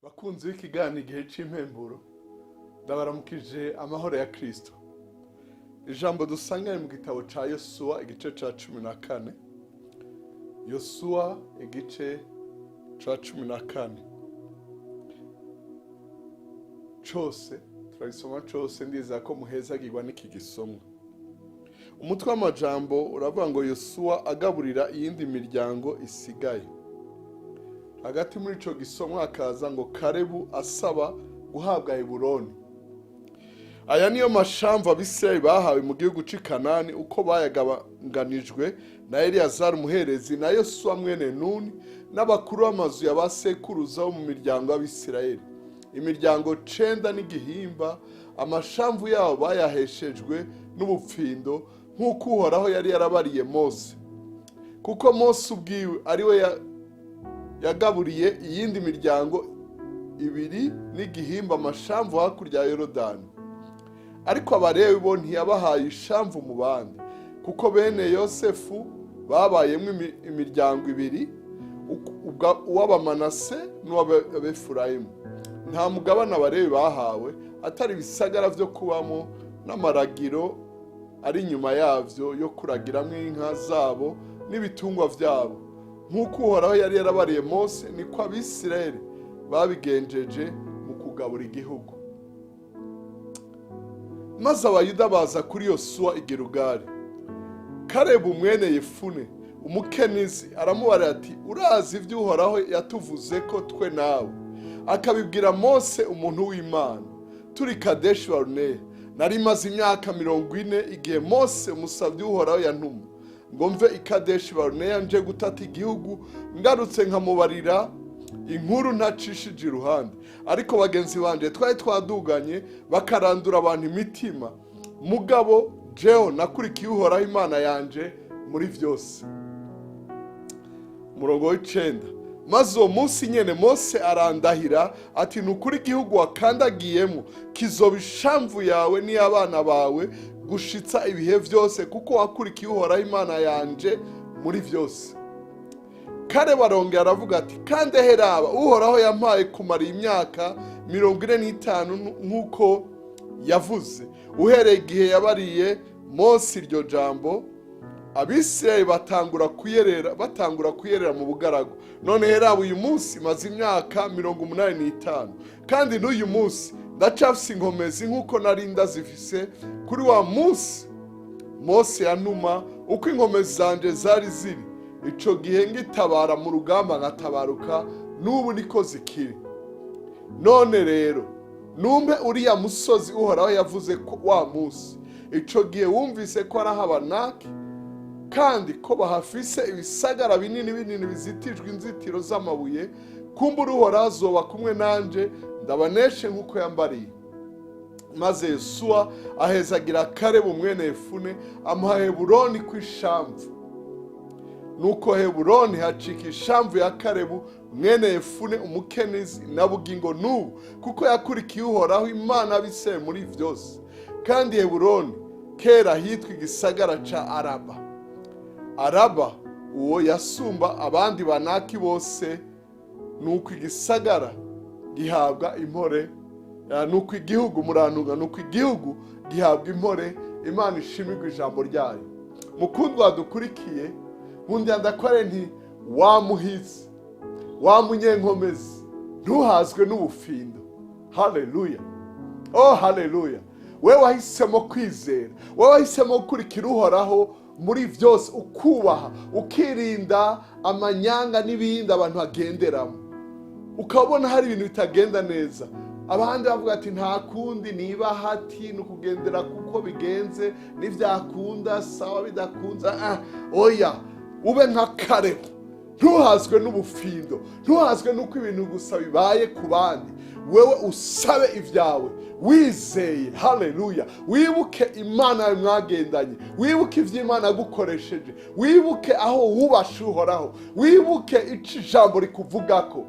Bakunzi b'ikiganiro Igihe c'Impemburo, ndabaramukije amahoro ya Kristo. Ijambo dusanganye mu gitabo ca Yosuwa, igice ca 14. Yosuwa, igice ca 14 cose turagisoma cose. Ndizera ko muhezagirwa n'iki gisomwa. Umutwe w'amajambo uravuga ngo: "Yosuwa agaburira iyindi miryango isigaye." Hagati muri ico gisomwa hakaza ngo: "Karebu asaba guhabwa Heburoni." Aya niyo mashamvu Abisirayeli bahawe mu gihugu c'i Kanani, uko bayagabanganijwe na Eliyazari umuherezi na Yosuwa mwene Nuni n'abakuru b'amazu ya ba sekuruza bo mu miryango y'Abisirayeli, imiryango cenda n'igihimba. Amashamvu yabo bayaheshejwe n'ubupfindo, nk'uko Uhoraho yari yarabariye Mose, kuko Mose ubwiwe ari we yagaburiye iyindi miryango ibiri n'igihimba amashamvu hakurya ya Yorodani. Ariko Abalewi bo ntiyabahaye ishamvu mu bandi, kuko bene Yosefu babayemo imiryango ibiri, uw'Abamanase n'uw'Abefurayimu. Nta mugabane Abalewi bahawe atari ibisagara byo kubamo n'amaragiro ari inyuma yavyo yo kuragiramwo inka zabo n'ibitungwa vyabo. Nk'uko Uhoraho yari yarabariye Mose, niko Abisirayeli babigenjeje mu kugabura igihugu. Maze Abayuda baza kuri Yosuwa i Gilugali. Karebu mwene Yefune Umukenizi aramubarira ati: "Urazi ibyo Uhoraho yatuvuze ko twe nawe, akabibwira Mose umuntu w'Imana, turi Kadeshi Baruneya. Nari maze imyaka 40 igihe Mose umusabyi w'Uhoraho yantuma ngo mve i Kadeshi Baruneya nje gutata igihugu, ngarutse nkamubarira inkuru ntacishije iruhande. Ariko bagenzi banje twari twaduganye bakarandura abantu imitima, mugabo jewe nakurikiye Uhoraho Imana yanje muri byose." Umurongo w'icenda: "Maze uwo munsi nyene Mose arandahira ati: 'Ni ukuri, igihugu wakandagiyemo kizoba ishamvu yawe n'iy'abana bawe gushitsa ibihe byose, kuko wakurikiye Uhoraho Imana yanje muri byose.'" Kare barongera aravuga ati: "Kandi heraba, Uhoraho yampaye kumara imyaka 45 nk'uko yavuze, uhereye igihe yabariye Mose iryo jambo, Abisirayeli batangura kuyerera mu bugaragu. None heraba, uyu munsi maze imyaka 85, kandi n'uyu munsi ndacafise inkomezi nk'uko nari ndazifise kuri wa munsi Mose yanuma. Uko inkomezi zanje zari ziri ico gihe ngitabara mu rugamba nkatabaruka, n'ubu niko zikiri. None rero numpe uriya musozi Uhoraho yavuze ko wa munsi ico gihe wumvise ko ari Ahanaki, kandi ko bahafise ibisagara binini binini bizitijwe inzitiro z'amabuye. Kumbura Uhoraho azoba kumwe nanje, ndabaneshe nk'uko yambariye." Maze Yosuwa ahezagira Karebu mwene Yefune, amuha Heburoni ku ishamvu. Nuko Heburoni hacika ishamvu ya Karebu mwene Yefune Umukenizi na bugingo n'ubu, kuko yakurikiye Uhoraho Imana y'Abisirayeli muri byose. Kandi Heburoni kera hitwa igisagara ca Araba. Araba uwo yasumba abandi Banaki bose. Nuko igisagara gihabwa impore, nuko igihugu, murantunga, nuko igihugu gihabwa impore. Imana ishimirwa ijambo ryayo. Mukundwa dukurikiye, nkundira ndakore nti: wa muhizi, wa munyenkomezi, ntuhazwe n'ubufindo. Haleluya, oh haleluya! We wahisemo kwizera, we wahisemo gukurikira Uhoraho muri byose, ukubaha, ukirinda amanyanga n'ibindi abantu bagenderamo, ukabona hari ibintu bitagenda neza, abandi bavuga ati: "Nta kundi, niba hati ni ukugendera kuko bigenze, nibyakunda sawa, bidakunze ah." Oya, ube nka Karebu, ntuhazwe n'ubufindo, ntuhazwe n'uko ibintu gusa bibaye ku bandi. Wewe usabe ibyawe wizeye. Haleluya! Wibuke Imana yawe mwagendanye, wibuke ibyo Imana yagukoresheje, wibuke aho wubashe Uhoraho, wibuke icyo ijambo rikuvugako.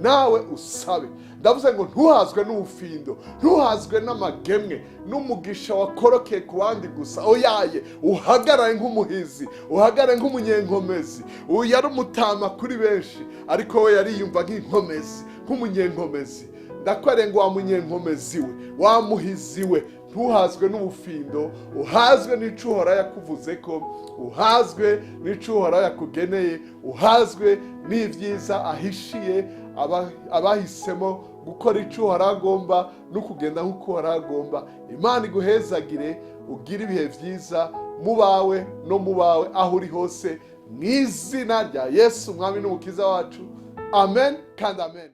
Nawe usabe. Ndavuze ngo ntuhazwe n'ubufindo, ntuhazwe n'amagemwe n'umugisha wakorokeye ku bandi gusa. Oyaye, uhagarare nk'umuhizi, uhagarare nk'umunyenkomezi. Uyu yari umutama kuri benshi, ariko we yariyumva nk'inkomezi, nk'umunyenkomezi. Ndakwereka ngo wa munyenkomezi we, wa muhizi we, ntuhazwe n'ubufindo, uhazwe n'ico Uhoraho yakuvuze ko, uhazwe n'ico Uhoraho yakugeneye, uhazwe n'ibyiza ahishiye abahisemo gukora ico Uhoraho agomba no kugenda nk'uko Uhoraho agomba. Imana iguhezagire, ugire ibihe byiza mu bawe no mu bawe aho uri hose, mu izina rya Yesu Umwami n'Umukiza wacu. Amen kandi amen.